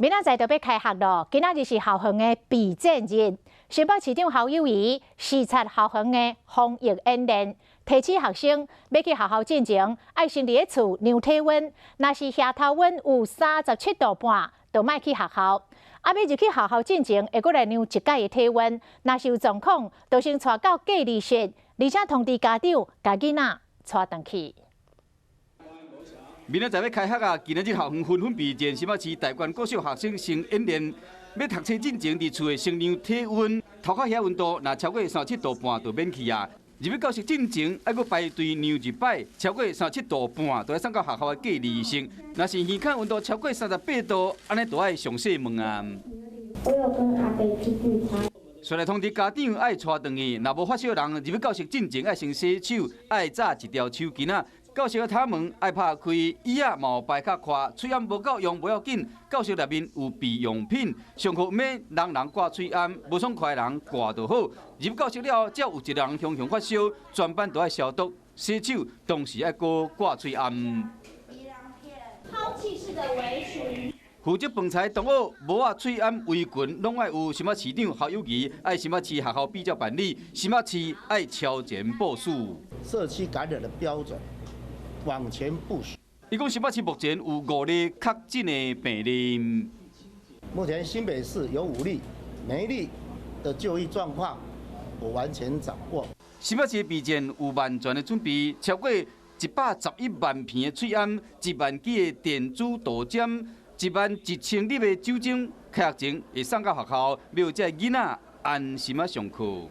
明仔載就欲開學囉，今仔日是校園的備戰日。新北市長侯友宜視察校園的防疫演練，提醒學生欲去學校進前，愛先佇咧厝量體溫，若是額頭溫有37度半，就莫去學校。啊，欲入去學校進前，會閣來量一擺的體溫，若是有狀況，就先帶到隔離室，而且通知家長共囡仔帶轉去。明仔載欲開學啊！今仔日校園紛紛備戰，新北市大觀國小學生先演練，欲讀冊進前，佇厝會先量體溫，頭殼遐溫度若超過三七度半就免去啊。入去教室進前，愛閣排隊量一擺，超過三七度半，就愛送到學校的隔離室。若是耳孔溫度超過38度，按呢就愛上細問啊。我有跟阿伯去聚餐。煞來通知家長愛帶轉去，若無發燒人入去教室進前愛先洗手，愛紮一條手巾仔。教室的窗門愛拍開，椅仔嘛有擺較寬，喙罨無夠用無要緊，教室內面有備用品，上課免人人掛喙罨，無爽快的人掛就好。入教室了後，只要有一個人雄雄發燒，全班都愛消毒、洗手，同時愛閣掛喙罨。拋棄式的圍裙。負責飯菜同學帽仔、喙罨、圍裙攏愛有。新北市長侯友宜愛新北市學校比照辦理，新北市愛超前部署。社區感染的標準。往前部署。伊講新北市目前有五例確診的病例。目前新北市有五例，每一例的就醫狀況我完全掌握。新北市備戰有萬全的準備，超過111萬片的喙罨，1萬支的電子度針，1萬1000粒的酒精，開學前會送到學校，予這个囡仔安心仔上課。